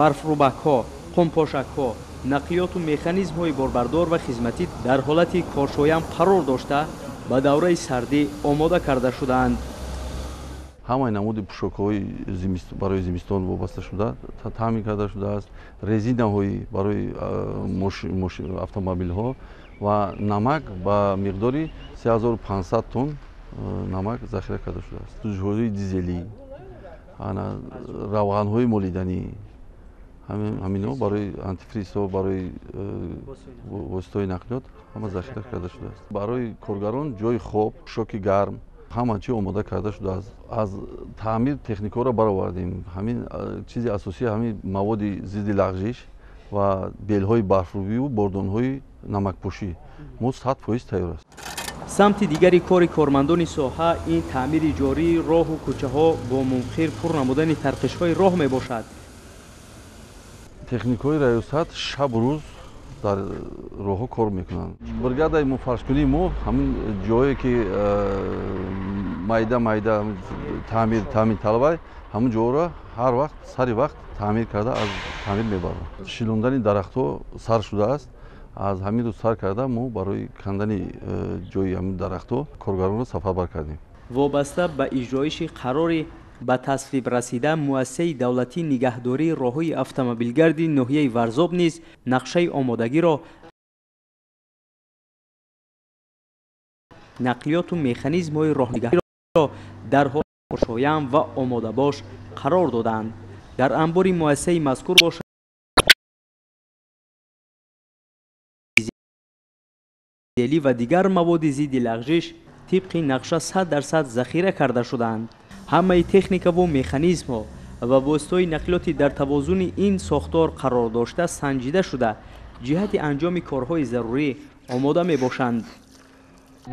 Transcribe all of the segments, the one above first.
Барфрӯбакҳо, қумпошакҳо, нақлиёту механизмҳои борбардор ва хизматӣ дар ҳолати коршоям қарор дошта, ба давраи сардӣ омода карда шудаанд. Ҳамаи намуди пӯшокҳои барои зимистон вобаста шуда таъмин карда шудааст, резинаҳои барои автомобилҳо ва намак ба миқдори 3500 тонн намак захира карда шудааст. Сӯзишвории дизелӣ, равғанҳои молиданӣ, ҳаминҳо барои антифризҳо, барои воситаҳои нақлиёт ҳама захира карда шудааст. Барои коргарон ҷои хоб, пӯшоки гарм, ҳама чиз омода карда шудааст. Аз таъмир техникаро баровардем. Ҳамин чизи асосӣ ҳамин маводи зидди лағжиш ва белҳои барфрӯбиву бордонҳои намакпӯшӣ. Мо 100% тайёр аст. Самти дигари кори кормандони соҳа ин таъмири ҷории роҳу кӯчаҳо бо мумхир пур намудани тарқишҳои роҳ мебошад. Техникаҳои раёсат шабу рӯз дар роҳҳо кор мекунанд. Бригадаи муфаршкунии мо ҳамин ҷое ки майда майда таъмир талабай, ҳамин ҷоро ҳар вақт сари вақт таъмир карда аз таъмир мебаранд. Шилондани дарахтҳо сар шудааст. Аз ҳамин рӯз сар карда мо барои кандани ҷои ҳамин дарахтҳо коргаронро сафарбар кардем. Вобаста ба иҷроиши қарори ба тасвиб расида муассисаи давлатии нигаҳдории роҳҳои автомобилгарди ноҳияи Варзоб низ нақшаи омодагиро нақлиёту механизмҳои роҳнигаҳдориро дар ҳолати шоям ва омодабош қарор додаанд. Дар анбори муассисаи мазкур бошад дизелӣ ва дигар маводи зидди лағжиш тибқи нақша 100% захира карда шудаанд. Ҳамаи техникаву механизмҳо ва воситаҳои нақлиёти дар тавозуни ин сохтор қарор дошта санҷида шуда, ҷиҳати анҷоми корҳои зарурӣ омода мебошанд.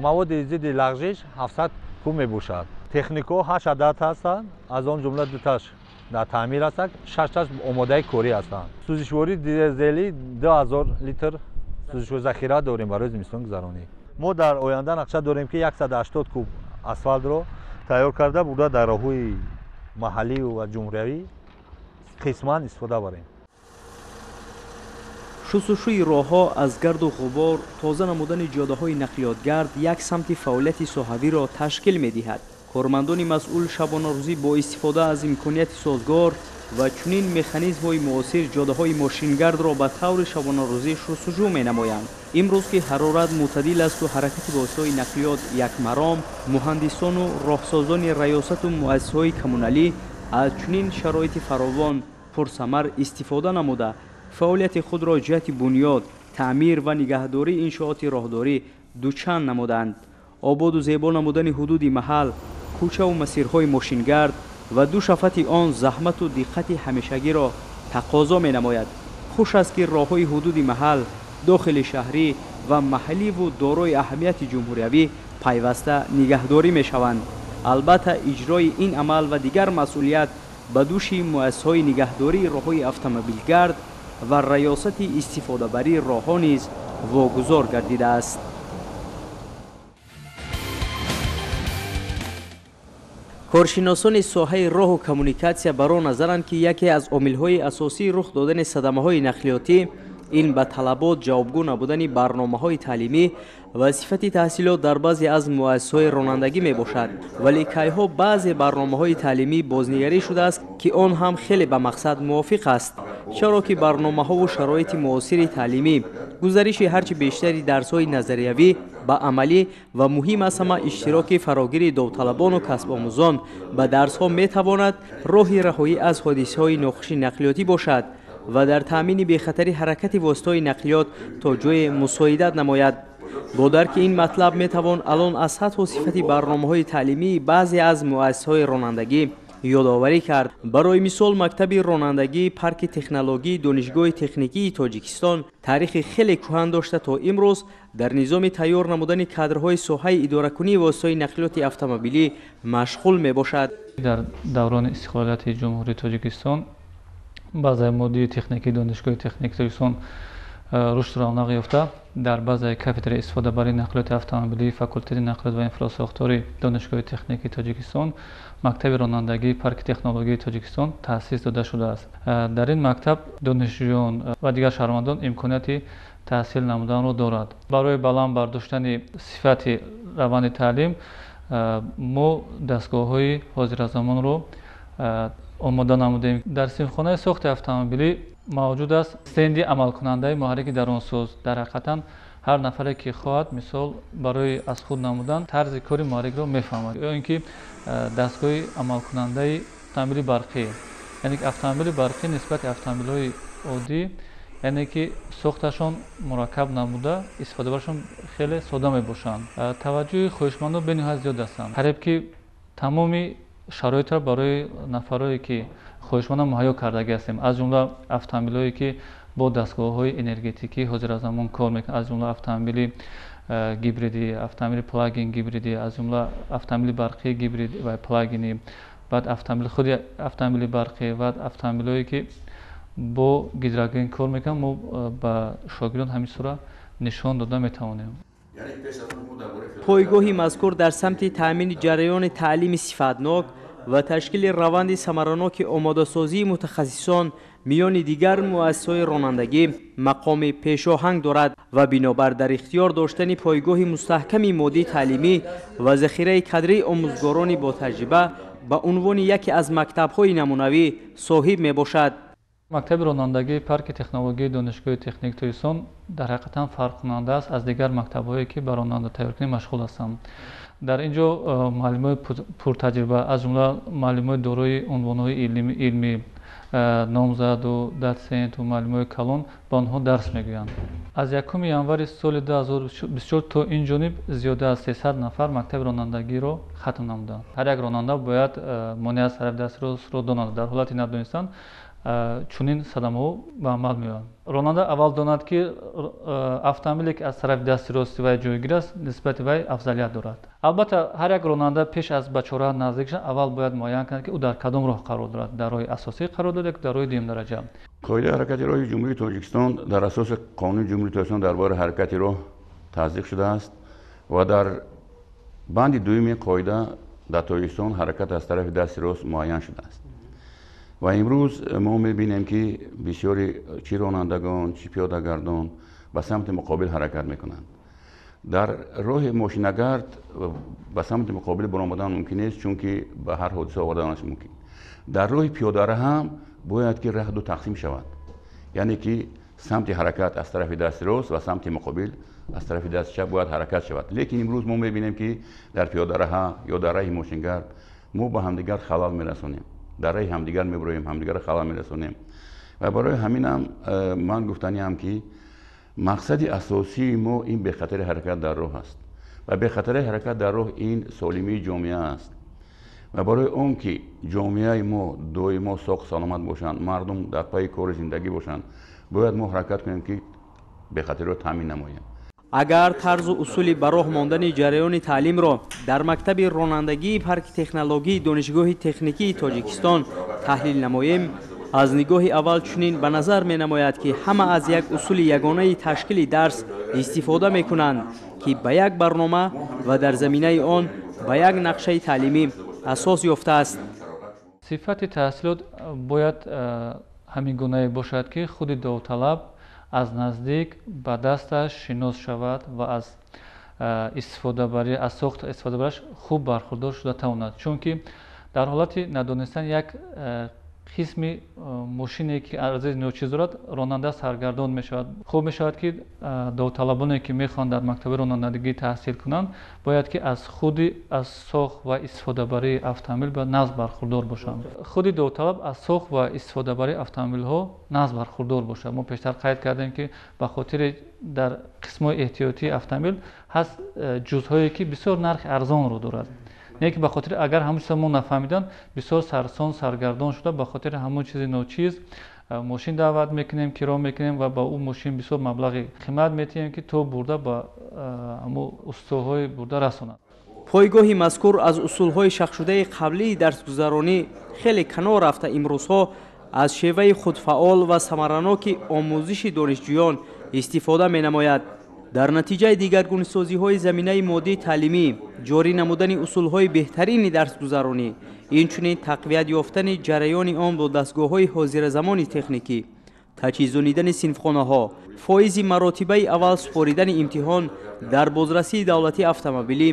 Маводи зидди лағжиш 700 куб мебошад. Техникаҳо 8 адад ҳастанд, аз он ҷумла дуташ дар таъмир ҳастанд, 6таш омодаи корӣ ҳастанд. Сӯзишвории дизелӣ 2000 литр сӯзишвор захира дорем барои зимистонгузаронӣ. Мо дар оянда нақша дорем ки 180 куб асфалтро тайёр карда бурда дар роҳҳои маҳаллию ва ҷумҳуриявӣ қисман истифода барем. Шустушӯи роҳҳо аз гарду ғубор, тоза намудани ҷодаҳои нақлиётгард як самти фаъолияти соҳавиро ташкил медиҳад. Кормандони масъул шабонарӯзӣ бо истифода аз имконияти созгор ва чунин механизмҳои муосир ҷодаҳои мошингардро ба таври шабонарӯзӣ шустушӯ менамоянд. Имрӯз ки ҳарорат мӯътадил асту ҳаракати воситаҳои нақлиёт якмаром, муҳандисону роҳсозони раёсату муассисаҳои коммуналӣ аз чунин шароити фаровон пурсамар истифода намуда, фаъолияти худро ҷиҳати бунёд, таъмир ва нигаҳдории иншооти роҳдорӣ дучанд намуданд. Ободу зебо намудани ҳудуди маҳал, кӯчаву масирҳои мошингард ва ду шафати он заҳмату диққати ҳамешагиро тақозо менамояд. Хуш аст ки роҳҳои ҳудуди маҳал, дохили шаҳрӣ ва маҳалливу дорои аҳамияти ҷумҳуриявӣ пайваста нигаҳдорӣ мешаванд. Албатта, иҷрои ин амал ва дигар масъулият ба дӯши муассисаҳои нигаҳдории роҳҳои автомобилгард ва раёсати истифодабарии роҳҳо низ вогузор гардидааст. Коршиносони соҳаи роҳу коммуникатсия бар он назаранд, ки яке аз омилҳои асосии рух додани садамаҳои нақлиётӣ ин ба талабот ҷавобгӯ набудани барномаҳои таълимӣ ва сифати таҳсилот дар баъзе аз муассисаҳои ронандагӣ мебошад. Вале кайҳо баъзе барномаҳои таълимӣ бознигарӣ шудааст, ки он ҳам хеле ба мақсад мувофиқ аст, чаро ки барномаҳову шароити муосири таълимӣ, гузариши ҳарчи бештари дарсҳои назариявӣ ба амалӣ ва муҳим аз ҳама иштироки фарогири довталабону касбомӯзон ба дарсҳо метавонад роҳи раҳоӣ аз ҳодисаҳои нохуши нақлиётӣ бошад ва дар таъмини бехатари ҳаракати воситаҳои нақлиёт то ҷое мусоидат намояд. Бо дарки ин матлаб метавон алон аз сатҳу сифати барномаҳои таълимии баъзе аз муассисаҳои ронандагӣ ёдоварӣ кард. Барои мисол, мактаби ронандагии парки технологии Донишгоҳи техникии Тоҷикистон таърихи хеле кӯҳан дошта, то имрӯз дар низоми тайёр намудани кадрҳои соҳаи идоракунии воситаҳои нақлиёти автомобилӣ машғул мебошад. Дар даврони истиқлолияти Ҷумҳурии Тоҷикистон баъзаи моддии техникии Донишгоҳи техникии Тоҷикистон рушд равнақ ёфта, дар базаи кафедраи истифодабарии нақлиёти автомобилии факултети нақлиёт ва инфрасохтори Донишгоҳи техникии Тоҷикистон мактаби ронандагии парки технологияи Тоҷикистон таъсис дода шудааст. Дар ин мактаб донишҷӯён ва дигар шаҳрвандон имконияти таҳсил намуданро дорад. Барои баланд бардоштани сифати раванди таълим мо дастгоҳҳои ҳозиразамонро омода намудем. Дар синфхонаи сохти автомобилӣ мавҷуд аст стенди амалкунандаи муҳаррики дарунсоз. Дар ҳақиқатан ҳар нафаре ки хоҳад, мисол барои аз худ намудан тарзи кори муҳаррикро мефаҳмад. Ё ин ки дастгоҳи амалкунандаи автомобили барқӣ, яъне ки автомобили барқӣ нисбати автомобилҳои оддӣ, яъне ки сохташон мураккаб намуда, истифодабарашон хеле сода мебошанд. Таваҷҷӯҳи хоҳишмандон бениҳоят зиёд ҳастанд. Қариб ки тамоми шароитро барои нафарое ки хоҳишмандон муҳайё кардагӣ ҳастем, аз ҷумла автомобилҳое ки бо дастгоҳҳои энергетикӣ ҳозиразамон кор мекунанд, аз ҷумла автомобили гибридӣ, автомобили плагин гибридӣ, аз ҷумла автомобили барқии гибрид ва плагинӣ, баъд автомобили худи автомобили барқӣ ва автомобилҳое ки бо гидроген кор мекунанд, мо ба шогирдон ҳамин сура нишон дода метавонем. Пойгоҳи мазкур дар самти таъмини ҷараёни таълими сифатнок ва ташкили раванди самараноки омодасозии мутахассисон миёни дигар муассисаҳои ронандагӣ мақоми пешоҳанг дорад ва бинобар дар ихтиёр доштани пойгоҳи мустаҳками моддии таълимӣ ва захираи кадрии омӯзгорони ботаҷриба ба унвони яке аз мактабҳои намунавӣ соҳиб мебошад. Мактаби ронандагии парки технологияи Донишгоҳи техникии Тоҷикистон дар ҳақиқатан фарқкунанда аст аз дигар мактабҳое ки ба ронанда тайёркунӣ машғул ҳастанд. Дар ин ҷо муаллимои пуртаҷриба, аз ҷумла муаллимои дорои унвонҳои илмӣ, номзаду дотсенту муаллимои калон ба онҳо дарс мегӯянд. Аз 1 январи соли 2024 то ин ҷониб зиёда аз 300 нафар мактаби ронандагиро хатм намуданд. Ҳар як ронанда бояд монеа аз тарафи дасти ростро донад. Дар ҳолати надонистан чунин садамаҳо ба амал меоянд. Ронанда аввал донад ки автомобиле ки аз тарафи дасти рости вай ҷойгир аст, нисбати вай афзалият дорад. Албатта ҳар як ронанда пеш аз ба чораҳа наздик шудан аввал бояд муайян кунад ки ӯ дар кадом роҳ қарор дорад, дар роҳи асосӣ қарор дорад ё дар роҳи дуюмдараҷа. Қоидаи ҳаракати роҳи Ҷумҳурии Тоҷикистон дар асоси қонуни Ҷумҳурии Тоҷикистон дар бораи ҳаракати роҳ тасдиқ шудааст ва дар банди дуюми қоида дар Тоҷикистон ҳаракат аз тарафи дасти рост муайян шудааст. Ва имрӯз мо мебинем ки бисёри чӣ ронандагон, чӣ пиёдагардон ба самти муқобил ҳаракат мекунанд. Дар роҳи мошинагард ба самти муқобил баромадан мумкин нест, чунки ба ҳар ҳодиса оварданаш мумкин. Дар роҳи пиёдара ҳам бояд ки раҳ ду тақсим шавад, яъне ки самти ҳаракат аз тарафи дасти рост ва самти муқобил аз тарафи дасти чап бояд ҳаракат шавад. Лекин имрӯз мо мебинем ки дар пиёдараҳа ё дар раҳи мошингард мо ба ҳамдигар халал мерасонем, дар раҳи ҳамдигар мебироем, ҳамдигарро халал мерасонем. Ва барои ҳаминам ман гуфтаниам ки мақсади асосии мо ин бехатари ҳаракат дар роҳ аст ва бехатари ҳаракат дар роҳ ин солимии ҷомеа аст. Ва барои он ки ҷомеаи мо доимо соқ саломат бошанд, мардум дар пайи кори зиндагӣ бошанд, бояд мо ҳаракат кунем ки бехатариро таъмин намоем. Агар тарзу усули ба роҳ мондани ҷараёни таълимро дар мактаби ронандагии парки технологияи Донишгоҳи техникии Тоҷикистон таҳлил намоем, аз нигоҳи аввал чунин ба назар менамояд ки ҳама аз як усули ягонаи ташкили дарс истифода мекунанд, ки ба як барнома ва дар заминаи он ба як нақшаи таълимӣ асос ёфтааст. Сифати таҳсилот бояд ҳамин гунае бошад ки худи довталаб аз наздик ба дасташ шинос шавад ва аз истифодабарӣ, аз сохт истифодабараш хуб бархурдор шуда тавонад. Чунки дар ҳолати надонистан як қисми мошине ки арзиши ночиз дорад, ронанда саргардон мешавад. Хуб мешавад ки довталабоне ки мехоҳанд дар мактаби ронандагӣ таҳсил кунанд, бояд ки аз худи аз сохт ва истифодабарии автомобил ба нағз бархурдор бошанд. Худи довталаб аз сохт ва истифодабарии автомобилҳо нағз бархурдор бошад. Мо пештар қайд кардем ки ба хотири дар қисмҳои эҳтиётии автомобил ҳаст ҷузъҳое ки бисёр нархи арзонро дорад. Не ки ба хотири агар ҳамон чизро мо нафаҳмидан, бисёр сарсон саргардон шуда, ба хотири ҳамон чизи ночиз мошин даъват мекунем, киро мекунем ва ба ӯ мошин бисёр маблағи қимат метиҳем ки то бурда ба ҳамон устоҳои бурда расонад. Пойгоҳи мазкур аз усулҳои шахшудаи қаблии дарсгузаронӣ хеле канор рафта, имрӯзҳо аз шеваи худфаъол ва самараноки омӯзиши донишҷӯён истифода менамояд. Дар натиҷаи дигаргунсозиҳои заминаи моддии таълимӣ, ҷорӣ намудани усулҳои беҳтарини дарсгузаронӣ, инчунин тақвият ёфтани ҷараёни он бо дастгоҳҳои ҳозиразамони техникӣ, таҷҳизонидани синфхонаҳо, фоизи маротибаи аввал супоридани имтиҳон дар бозрасии давлатии автомобилӣ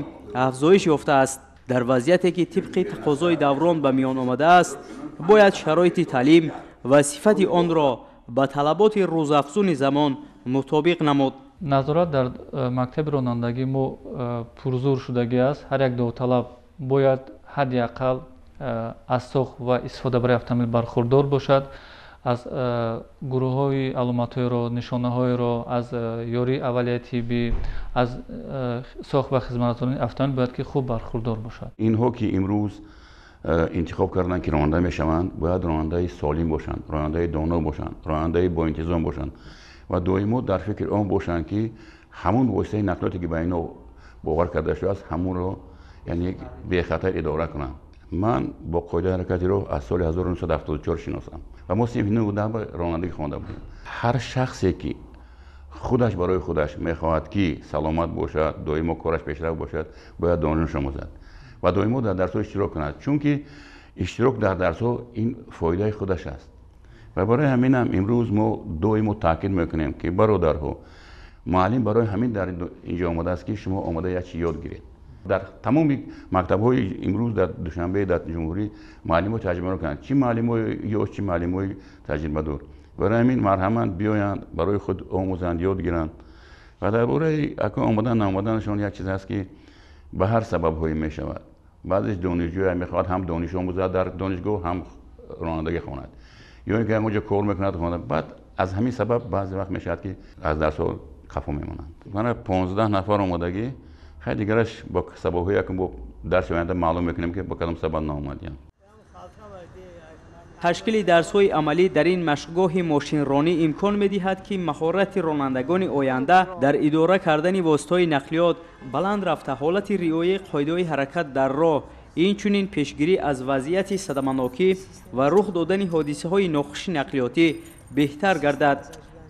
афзоиш ёфтааст. Дар вазъияте ки тибқи тақозои даврон ба миён омадааст, бояд шароити таълим ва сифати онро ба талаботи рӯзафзуни замон мутобиқ намуд. Назорат дар мактаби ронандагӣ мо пурзур шудагӣ аст. Ҳар як довталаб бояд ҳадди ақал аз сохт ва истифодабарии автомобил бархурдор бошад, аз гурӯҳҳои аломатҳоеро, нишонаҳоеро, аз ёрии аввалияи тиббӣ, аз сохт ва хизматрасонии автомобил бояд ки хуб бархурдор бошад. Инҳо ки имрӯз интихоб карданд ки ронанда мешаванд, бояд ронандаи солим бошанд, ронандаи доно бошанд, ронандаи боинтизом бошанд ва доимо дар фикри он бошанд, ки ҳамон воситаи нақлиёте ки ба инҳо бовар карда шудааст, ҳамонро яъне бехатар идора кунанд. Ман бо қоидаи ҳаракати роҳ аз соли 1974 шиносам ва мо синфи 9 ронандагӣ хонда будем. Ҳар шахсе ки худаш барои худаш мехоҳад ки саломат бошад, доимо кораш пешрафт бошад, бояд дониш омӯзад ва доимо дар дарсҳо иштирок кунад, чунки иштирок дар дарсҳо ин фоидаи худаш аст. Ва барои ҳамин ҳам имрӯз мо доимо таъкид мекунем, ки бародарҳо, муаллим барои ҳамин дар инҷо омадааст, ки шумо омада як чиз ёд гиред. Дар тамоми мактабҳои имрӯз дар Душанбе, дар ҷумҳурӣ муаллимҳо таҷриба мекунанд, чӣ муаллимҳои ёш, чӣ муаллимҳои таҷрибадор. Барои ҳамин марҳамат биёянд, барои худ омӯзанд, ёд гиранд. Ва дар бораи акнун омадан наомаданашон як чиз аст, ки ба ҳар сабабҳое мешавад. Баъзеш донишҷӯя мехоҳад ҳам дониш омӯзад дар донишгоҳ, ҳам ронандагӣ хонад, ё ин ки ҳамонҷо кор мекунад, хонад. Баъд аз ҳамин сабаб баъзе вақт мешавад, ки аз дарсҳо қафо мемонанд. Мана 15 нафар омодагӣ, хай дигараш бо сабабҳои якум бо дарси оянда маълум мекунем, ки ба кадом сабаб наомадиям. Ташкили дарсҳои амалӣ дар ин машқгоҳи мошинронӣ имкон медиҳад, ки маҳорати ронандагони оянда дар идора кардани воситаҳои нақлиёт баланд рафта, ҳолати риояи қоидаҳои ҳаракат дар роҳ, инчунин пешгирӣ аз вазъияти садаманокӣ ва рух додани ҳодисаҳои нохуши нақлиётӣ беҳтар гардад.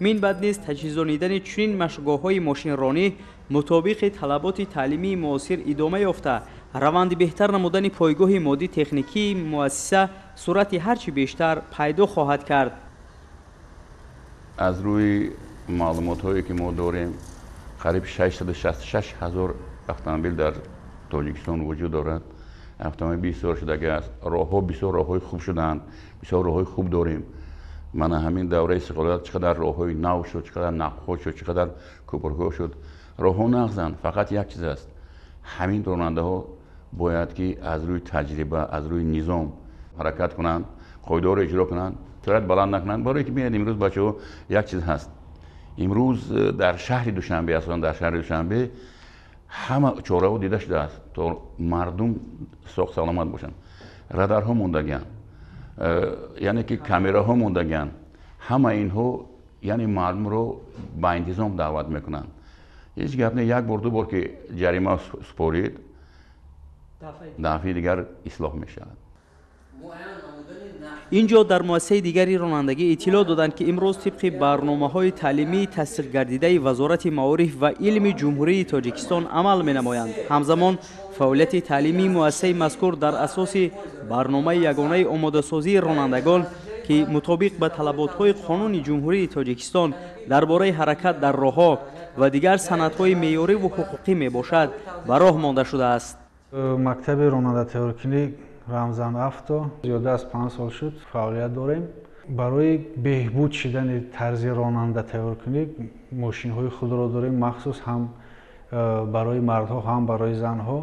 Мин баъд низ таҷҳизонидани чунин машқгоҳҳои мошинронӣ мутобиқи талаботи таълимии муосир идома ёфта, раванди беҳтар намудани пойгоҳи моддӣ техникии муассиса суръати ҳарчи бештар пайдо хоҳад кард. Аз рӯи маълумотҳое ки мо дорем, қариб 666 ҳазор автомобил дар Тоҷикистон вуҷуд дорад. Автомобил бисёр шудагӣ аст, роҳҳо бисёр роҳҳои хуб шуданд, бисёр роҳҳои хуб дорем. Мана ҳамин давраи истиқлолият чӣ қадар роҳҳои нав шуд, чӣ қадар нақбҳо шуд, чӣ қадар кӯпрукҳо шуд. Роҳҳо нағзанд, фақат як чиз аст: ҳамин ронандаҳо бояд ки аз рӯи таҷриба, аз рӯи низом ҳаракат кунанд, қоидаҳоро иҷро кунанд, суръат баланд накунанд. Барое ки бинед, имрӯз бачаҳо як чиз ҳаст. Имрӯз дар шаҳри Душанбе, аслан дар шаҳри Душанбе ҳама чораҳо дида шудааст, то мардум соғ саломат бошанд. Радарҳо мондагианд, яъне ки камераҳо мондагианд. Ҳама инҳо яъне мардумро ба интизом даъват мекунанд. Ҳеҷ гап не, як бор ду бор ки ҷарима супорид, дафъаи дигар ислоҳ мешавад. Инҷо дар муассисаи дигари ронандагӣ иттилоъ доданд, ки имрӯз тибқи барномаҳои таълимии тасдиқгардидаи Вазорати маориф ва илми Ҷумҳурии Тоҷикистон амал менамоянд. Ҳамзамон фаъолияти таълимии муассисаи мазкур дар асоси барномаи ягонаи омодасозии ронандагон, ки мутобиқ ба талаботҳои қонуни Ҷумҳурии Тоҷикистон дар бораи ҳаракат дар роҳҳо ва дигар санадҳои меъёриву ҳуқуқӣ мебошад, ба роҳ монда шудааст. Мактаби ронандатайёркунӣ Рамзан Авто зиёда аз 5 сол шуд фаъолият дорем. Барои беҳбуд шудани тарзи ронанда тайёркунӣ мошинҳои худро дорем, махсус ҳам барои мардҳо, ҳам барои занҳо,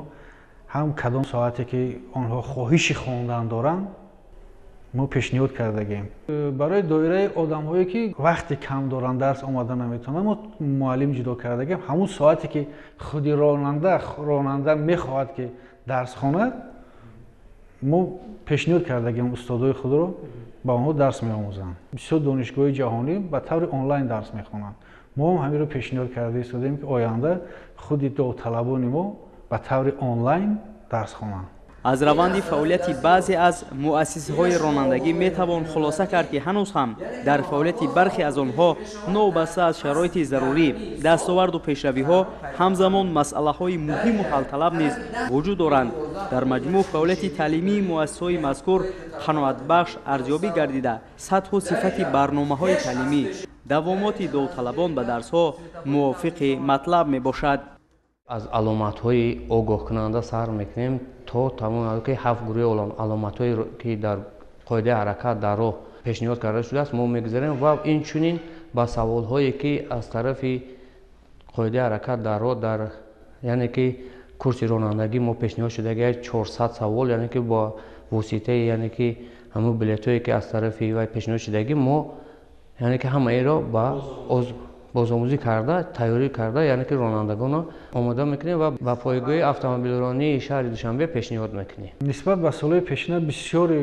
ҳам кадом соате ки онҳо хоҳиши хондан доранд, мо пешниҳод кардагем. Барои доираи одамҳое ки вақти кам доранд, дарс омада наметавонанд, мо муаллим ҷудо кардагем. Ҳамун соате ки худи ронанда мехоҳад ки дарс хонад, мо пешниҳод кардагем устодои худро, ба онҳо дарс меомӯзанд. Бисёр донишгоҳи ҷаҳонӣ ба таври онлайн дарс мехонанд. Мо ҳам ҳаминро пешниҳод карда истодем, ки оянда худи довталабони мо ба таври онлайн дарс хонанд. Аз раванди фаъолияти баъзе аз муассисаҳои ронандагӣ метавон хулоса кард, ки ҳанӯз ҳам дар фаъолияти бархе аз онҳо новобаста аз шароити зарурӣ, дастоварду пешравиҳо, ҳамзамон масъалаҳои муҳиму ҳалталаб низ вуҷуд доранд. Дар маҷмӯъ фаъолияти таълимии муассисаҳои мазкур қаноатбахш арзёбӣ гардида, сатҳу сифати барномаҳои таълимӣ, давомоти довталабон ба дарсҳо мувофиқи матлаб мебошад. Аз аломатҳои огоҳкунанда сар мекунем то тамом ки 7 гурӯҳи аломатҳое ки дар қоидаи ҳаракат дар роҳ пешниҳод карда шудааст, мо мегузарем ва инчунин ба саволҳое ки аз тарафи қоидаи ҳаракат дар роҳ дар яъне ки курси ронандагӣ мо пешниҳод шудаги 400 савол, яъне ки бо воситаи яъне ки ҳамон билетҳое ки аз тарафи вай пешниҳод шудагӣ мо яъне ки ҳамаиро ба бозомӯзӣ карда, тайёрӣ карда, яъне ки ронандагонро омода мекунем ва ба пойгоҳи автомобилронии шаҳри Душанбе пешниҳод мекунем. Нисбат ба солҳои пешина бисёри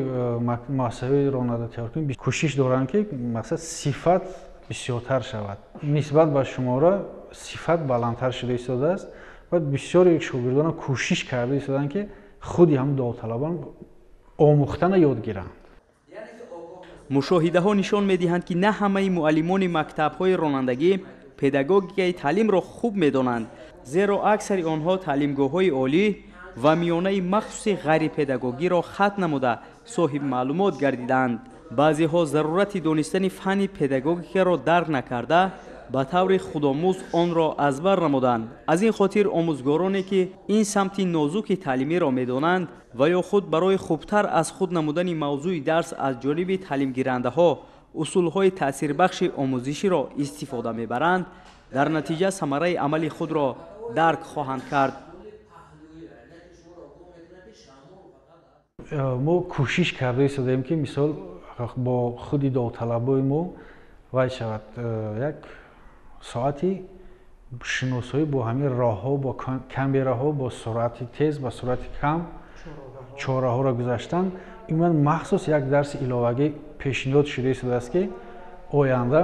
муассисаҳои ронанда тайёркунӣ кӯшиш доранд, ки мақсад сифат бисёртар шавад. Нисбат ба шумора сифат баландтар шуда истодааст ва бисёри шогирдонам кӯшиш карда истоданд, ки худи ҳам довталабон омӯхтана ёд гиранд. Мушоҳидаҳо нишон медиҳанд, ки на ҳамаи муаллимони мактабҳои ронандагӣ педагогикаи таълимро хуб медонанд, зеро аксари онҳо таълимгоҳҳои олӣ ва миёнаи махсуси ғайрипедагогиро хат намуда соҳибмаълумот гардидаанд. Баъзеҳо зарурати донистани фанни педагогикаро дарк накарда, ба таври худомӯз онро аз бар намуданд. Аз ин хотир омӯзгороне, ки ин самти нозуки таълимиро медонанд ва ё худ барои хубтар аз худ намудани мавзӯи дарс аз ҷониби таълимгирандаҳо усулҳои таъсирбахши омӯзиширо истифода мебаранд, дар натиҷа самараи амали худро дарк хоҳанд кард. Мо кӯшиш карда истодаем, ки мисол бо худи довталабои мо вай шавад як соати шиносоӣ бо ҳамин роҳҳо, бо камераҳо, бо суръати тез, ба суръати кам чораҳоро гузаштан. Ин махсус як дарси иловагӣ пешниҳод шуда истодааст, ки оянда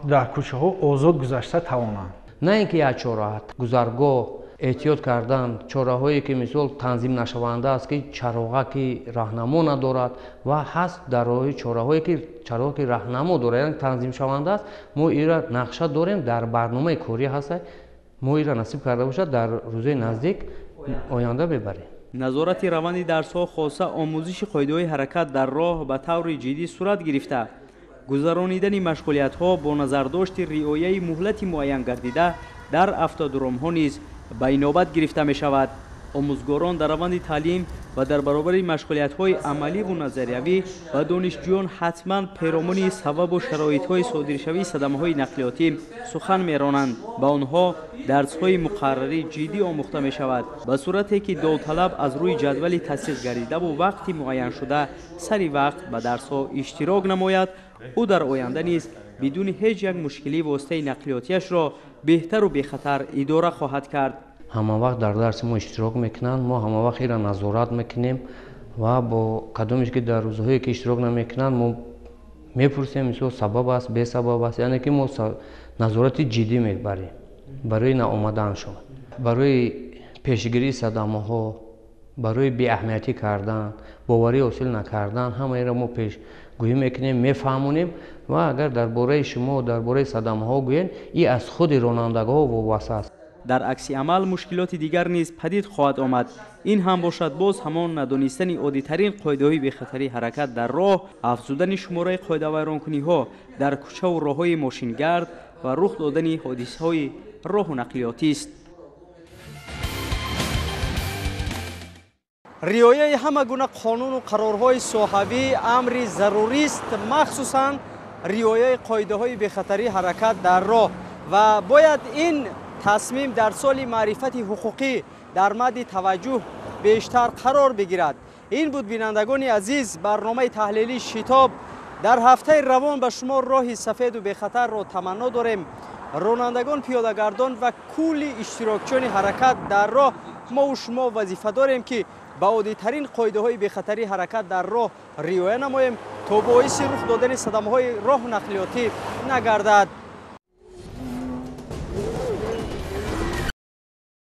дар кӯчаҳо озод гузашта тавонанд. На ин ки як чораҳ, гузаргоҳ, эҳтиёт кардан, чораҳое ки мисол танзим нашаванда аст, ки чароға ки раҳнамо надорад ва ҳаст дар роҳи чораҳое ки чароға ки раҳнамо дорад, яъне танзимшаванда аст. Мо ира нақша дорем, дар барномаи корӣ ҳаст, мо ира насиб карда бошад, дар рӯзои наздик оянда мебарем. Назорати раванди дарсҳо, хоса омӯзиши қоидаҳои ҳаракат дар роҳ ба таври ҷиддӣ сурат гирифта, гузаронидани машғулиятҳо бо назардошти риояи муҳлати муайян гардида дар автодромҳо низ ба инобат гирифта мешавад. Омӯзгорон дар раванди таълим ва дар баробари машғулиятҳои амаливу назариявӣ ба донишҷӯён ҳатман перомуни сабабу шароитҳои содиршавии садамаҳои нақлиётӣ сухан меронанд. Ба онҳо дарсҳои муқаррарӣ ҷиддӣ омӯхта мешавад, ба сурате ки довталаб аз рӯи ҷадвали тасдиқ гардидаву вақти муайяншуда сари вақт ба дарсҳо иштирок намояд. Ӯ дар оянда низ бидуни ҳеҷ як мушкилӣ воситаи нақлиётиашро беҳтару бехатар идора хоҳад кард. Ҳама вақт дар дарси мо иштирок мекунанд, мо ҳама вақт инро назорат мекунем ва бо кадомеш ки дар рӯзҳое ки иштирок намекунанд мо мепурсем, мисол сабаб аст, бесабаб аст, яъне ки мо назорати ҷиддӣ мебарем барои наомаданшон, барои пешгирии садамаҳо, барои беаҳамиятӣ кардан, боварӣ ҳосил накардан, ҳамаиро мо пешгӯӣ мекунем, мефаҳмонем ва агар дар бораи шумо, дар бораи садамаҳо гӯем, ин аз худи ронандагоҳ вобаста аст. Дар акси амал мушкилоти дигар низ падид хоҳад омад. Ин ҳам бошад боз ҳамон надонистани оддитарин қоидаҳои бехатарии ҳаракат дар роҳ, афзудани шумораи қоидавайронкуниҳо дар кӯчаву роҳҳои мошингард ва рух додани ҳодисаҳои роҳу нақлиётист. Риояи ҳама гуна қонуну қарорҳои соҳавӣ амри зарурист, махсусан риояи қоидаҳои бехатарии ҳаракат дар роҳ ва бояд ин тасмим дар соли маърифати ҳуқуқӣ дар мадди таваҷҷӯҳ бештар қарор бигирад. Ин буд, бинандагони азиз, барномаи таҳлилии Шитоб. Дар ҳафтаи равон ба шумо роҳи сафеду бехатарро таманно дорем. Ронандагон, пиёдагардон ва кулли иштирокчиёни ҳаракат дар роҳ мову шумо вазифа дорем, ки ба оддитарин қоидаҳои бехатарии ҳаракат дар роҳ риоя намоем, то боиси рух додани садамаҳои роҳу нақлиётӣ нагардад.